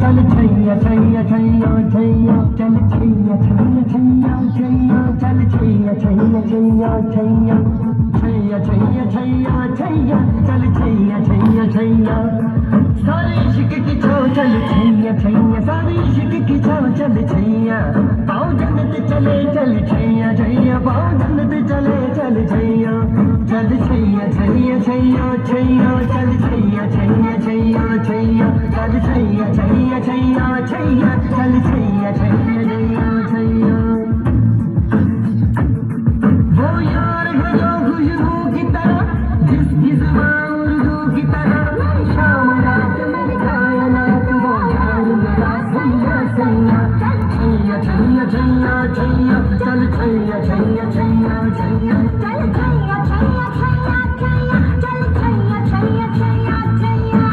चल छैया छैया छैया छैया, चल छैया छैया छैया छैया, चल छैया छैया छैया छैया, छैया छैया छैया छैया, चल छैया छैया छैया। सारे इश्क की छाँव चल छैया छैया, सारे इश्क की छाँव चल छैया, पाँव जन्नत चले चल छैया छैया, पाँव जन्नत चले चल छैया, चल छैया छैया छैया छैया, चल छैया छैया छैया छैया, चल छैया छैया छैया छैया, चल छैया छैया छैया छैया। वो यार है जो खुशबू की तरह, जिसकी जुबान उर्दू की तरह, मेरी शाम रात मेरी कायनात, वो यार मेरा सैया सैया। चल छैया छैया छैया छैया, चल छैया छैया छैया छैया, चल छैया छैया छैया छैया, चल छैया छैया छैया छैया।